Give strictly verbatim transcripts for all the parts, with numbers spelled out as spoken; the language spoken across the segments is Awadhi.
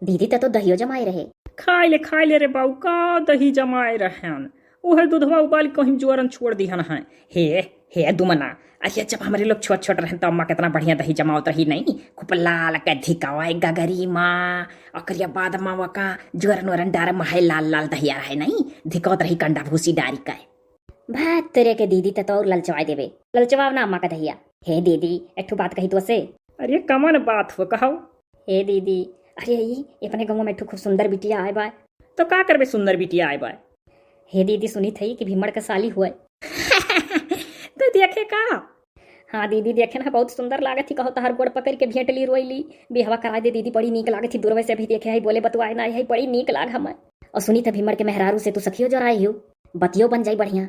दीदी, त तो दहियो जमाए रहे। खाए ले, खाए ले रे बाऊ, का दही जमाए रहन? उहे दूधवा उबाल के कहीं जोरन छोड़ दिहन है। हे, हे दुमना, अरे जब हमरे लोग छोट छोट रहन त अम्मा कितना बढ़िया दही जमावत रही नहीं, खूब लाल के धिकावे गगरी मा, ओकरिया बाद मा वका जोरन ओरन डारे मा है लाल लाल दहिया रहे नहीं, धिकावत रही कंडा भूसी डारी के। भात तोरे के दीदी, त तो और ललचवाए देबे, ललचवाव ना अम्मा का दहिया। हे दीदी, एक ठो बात कही तो से। अरे कमन बात हो, कहो। हे दीदी, अरे ई अपने गाँव में एक ठो खूब सुंदर बिटिया आए बा। तो का करबे सुंदर बिटिया आए बा? हे दीदी, सुनी थई कि भीमड़ के साली हुए। तो देखे का? हाँ दीदी, देखे ना, बहुत सुंदर लागत ही। कहो तहार गोड़ पकड़ के भेंट ली, रोई ली, बिहवा करा दे दीदी, बड़ी नीक लागत ही। दूरवे से भी देखे है, बोले बतुआए ना है, बड़ी नीक लाग हमें। और सुनी थ भीमड़ के मेहरारू से तू सखियो जोराए हियो, बतियो बन जाई बढ़िया।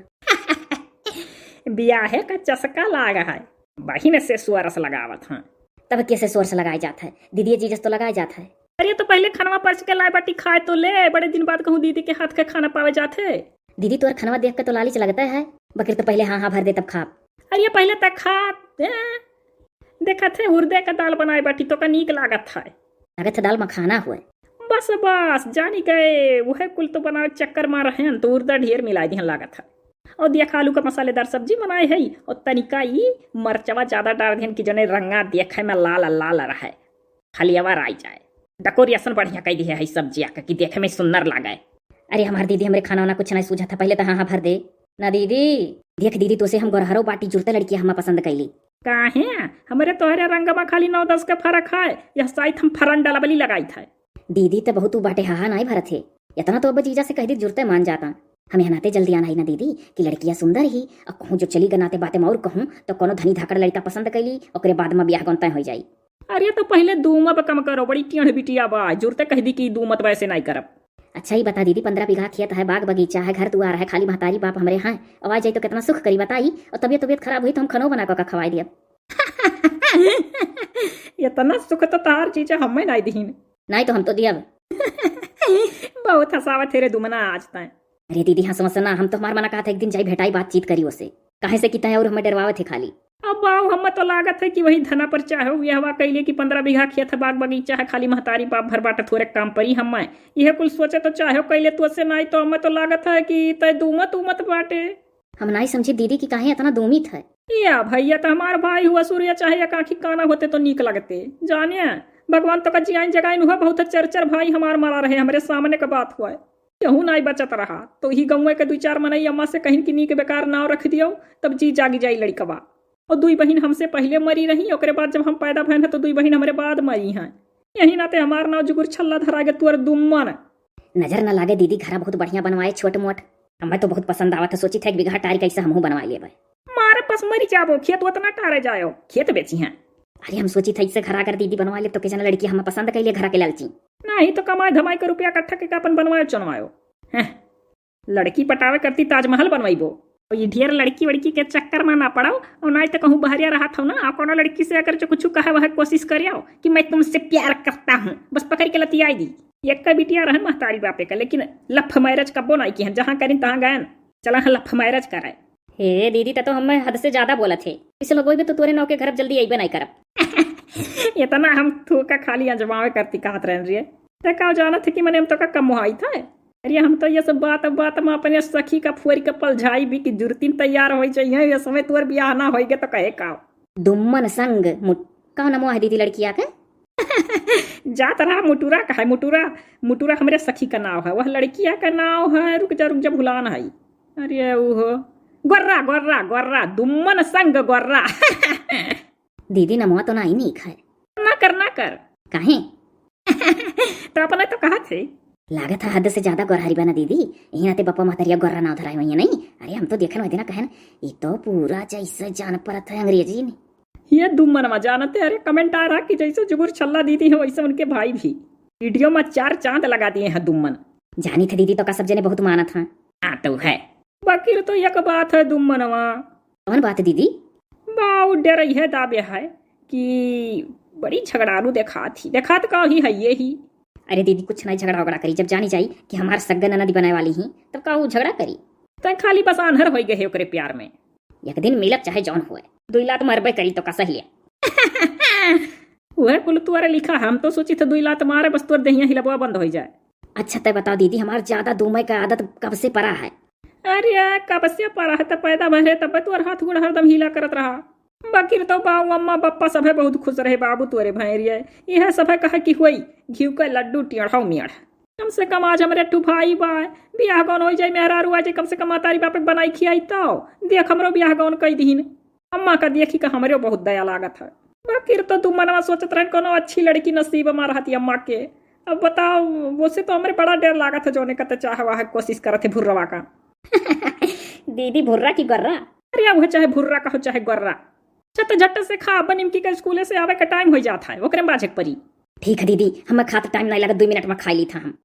बियाहे का चसका लाग है, बहिन से सोरस लगावत हाँ। तब कैसे सोरस लगाए जात है दीदी, जीजस तो लगाए जात है। अरे तो पहिले खानवा परस के लाए बाटी, खाए तो ले, बड़े दिन बाद कहूँ दीदी के हाथ के खाना पावे जात है। दीदी तोर खानवा देख के तो लालिच लगता है, बकिर तो पहिले हाँ हाँ भर दे तब खाब। अरे पहिले तक खा, ए, देखत है उर्दे का दाल बनाए बाटी, तो का नीक लागत है। लागत है दाल मखाना हुए। बस बस जानी गए, उहे कुल तो बनावे चक्कर मा रहन तो उर्दा ढेर मिलाए दिहन लागत है। और देखा आलू का मसालेदार सब्जी बनाए है और तनिका ई मरचवा ज्यादा डार दिहन कि जने रंगा देखे में लाल लाल रहे, फलियावा राई जाए। डकोरी असन बढ़िया कह दिहे है सब्जिया का कि देखे में सुंदर लागे। अरे हमार दीदी, हमरे खाना वाना कुछ नहीं सूझा था, पहिले तो हाँ हाँ भर दे। ना दीदी, देख दीदी, तोसे हम गोरहरो बाटी जुरते लड़किया हमा पसंद कैली। काहे? हमरे तोहरे रंग मा खाली नौ दस के फर्क है, यह साइत हम फरन डलबली लगाई था। दीदी त बहुत ऊ बाटे, हाहा नाई भरत है। इतना तो अब जीजा से कह दी जुरते मान जाता। हम यहाँ नाते जल्दी आना ही ना दीदी कि लड़किया सुंदर ही, और कहूँ जो चली गनाते बाते मा और कहूँ तो कोनो धनी धाकड़ लड़का पसंद कैली, ओकरे बाद मा ब्याह गौन तय हो जाई। अरे तो पहिले दूमब कम करो, बड़ी टेढ़ बिटिया बा, जुरते कह दी कि दूमत वैसे नाई करब। अच्छा ही बता दीदी, पन्द्रह बीघा खेत है, बाग बगीचा है, घर दुआर है, खाली महतारी बाप हमरे हैं, अब आ जाई तो कितना सुख करी बताई, और तबियत तबियत खराब हुई तो हम खनो बना के खवाई दियब। इतना सुख तो तार जीजा हमें नाई दिहिन। नाई तो हम तो दियब। बहुत हंसावत है रे दुमना आज तय। अरे दीदी, हंस मत ना, हम तो हमार मना कहा था एक दिन जाई भेटाई बातचीत करी ओसे। काहे से कि तय और हमें डरवावत है खाली। अब बाऊ, हमें तो लागत है कि वही धना पर चाहे ये हवा कैले कि पन्द्रह बीघा खेत है, बाग बगीचा है, खाली महतारी बाप भर बाटे, थोरे काम परी हमें। यह कुल सोचे तो चाहे कैले तो से नाई तो हमें तो लागत है कि तय दूमत उमत बाटे। हम नाई समझी दीदी कि काहे इतना दूमित है। या भैया, तो हमार भाई हुआ सूर्य चाहे एक आँखी काना होते तो नीक लगते। जाने, भगवान तो का जियाइन जगाइन हुआ, बहुत चर चर भाई हमार मारा रहे, हमरे सामने का बात हुआ। केहू नाई बचत रहा, तो ही गौवे के दू चार मनई अम्मा से कहिन कि नीक बेकार नाव रख दियो, तब जी जागी जाई लड़कवा। और दुई बहिन हमसे पहिले मरी रही, ओकरे बाद जब हम पैदा भयन है तो दुई बहिन हमरे बाद मरी हैं। यही नाते हमार नाव जुगुर छल्ला धरा गए, तुअर दुम्मन। नजर न लागे दीदी, घरा बहुत बढ़िया बनवाए, छोट मोट। हमें तो बहुत पसंद आवत है, सोची था एक बीघा टारी कैसे हमहू बनवा लेबे। मारे पस मरी जाबो, खेत उतना टारे जायो, खेत बेची हैं। अरे हम सोची था इससे घरा अगर दीदी बनवा ले तो के जना लड़की हमें पसंद कैले घरा के लालची। नहीं तो कमाए धमाए के रुपया इकट्ठा के अपन बनवायो चनवायो। हैं, लड़की पटावे करती ताजमहल बनवाइबो। और ये ढेर लड़की वड़की के चक्कर में ना पड़ो, और ना तो कहूँ बहरिया रहा था ना, और कोनो लड़की से अगर जो कुछ कहे वह कोशिश करियो कि मैं तुमसे प्यार करता हूँ, बस पकड़ के लतियाई दी। एक का बिटिया रहन महतारी बापे का, लेकिन लफ मैरिज कब्बो नाई किहन, जहाँ करिन तहाँ गयन, चला हाँ लफ मैरिज करे। हे दीदी, त तो हमें हद से ज्यादा बोलत है। इस लोगों में तो तोरे नौ के घर अब जल्दी अइबे नाई करब। इतना हम थूका खाली अजमावे करती कहत रहन रिये। ते का जानत है कि मने हम तो का कम मुहाई था। अरे हम तो ये सब बात बात में अपने सखी का फुअर के पलझाई भी कि जुरतीन तैयार होई चाहिए, ये समय तोर बियाह ना होई गे तो कहे का। दुम्मन संग मुट-, का नाम है दीदी लड़किया के? जात रहा मुटुरा का है, मुटुरा, मुटुरा हमरे सखी का नाव है, वह लड़किया का नाव है, रुक जा, रुक जा, भुलान है। अरे ओहो, गोर्रा, गोर्रा, गोर्रा, दुम्मन संग गोर्रा। दीदी नमवा तो नाई नीक है। ना कर, ना कर। काहे? तो अपने तो कहा थे। लागत है हद से ज्यादा गोरहरी बना दीदी, यही नाते बप्पा महतरिया गोर्रा नाव धराए हुई है नहीं। अरे हम तो देखन वही दिना कहन, ये तो पूरा जैसे जान परत है अंग्रेजी में। ये दुम्मनवा जानते, अरे comment आ रहा कि जैसे जुगुर छल्ला दीदी है वैसे उनके भाई भी। वीडियो में चार चांद लगा दिए हैं दुम्मन। जानी थे दीदी तो का सब जने बहुत मानत हैं। हाँ तो है। बाकी तो एक बात है दुम्मनवा। कौन बात दीदी? बाऊ डर यह दाबे है कि बड़ी झगड़ालू देखात ही, देखात का ही है ये ही। अरे दीदी कुछ नहीं झगड़ा वगड़ा करी, जब जानी जाई कि हमार सग्गा ननदी बनाए वाली ही तब का वो झगड़ा करी? तै खाली बस आन्हर होई गए ओकरे प्यार में। एक दिन मिलब चाहे जौन होए। दुई लात मरबे करी तो का सही है। उहे कुल तुअरे लिखा, हम तो सोचित है दुई लात मारे बस तुअर देहिया हिलबवा बंद होइ जाए। अच्छा तय बताओ दीदी, हमार ज्यादा दूमय का आदत कब से परा है? अरे कब से परा है, त पैदा भरे तब तुअर हाथ गोड़ हरदम हिला करत रहा। बाकिर तो बाऊ अम्मा बप्पा सभे बहुत खुश रहे बाबू तुअरे भैरिया। यह सभे कहा कि होई घिउ का लड्डू टेढ़ाऊ मेढ़। कम से कम आज हमरे ठू भाई बा, बियाह गौन होइ जाए, मेहरारू आ जाए, कम से कम मातारी बाप के बनाई खियाई तो। देख हमरो बियाह गौन कई दीन। अम्मा का देखी का हमरे बहुत दया लागत है। बाकिर तो तू मनवा सोचत रहन कोनो अच्छी लड़की नसीब मा रहती अम्मा के। अब बताओ, वैसे तो हमरे बड़ा डर लागत है, जौने का त चाह वाह कोशिश करत है भुर्रवा का। दीदी भुर्रा की गर्रा? अरे वह चाहे भुर्रा कहो चाहे गर्रा। अच्छा तो झट से खा, अब निमकी का स्कूले से आवे का टाइम हो जात है, ओकरे में बाझे के परी। ठीक है दीदी, हमें खात टाइम नहीं लगा, दो मिनट में खा ली था हम।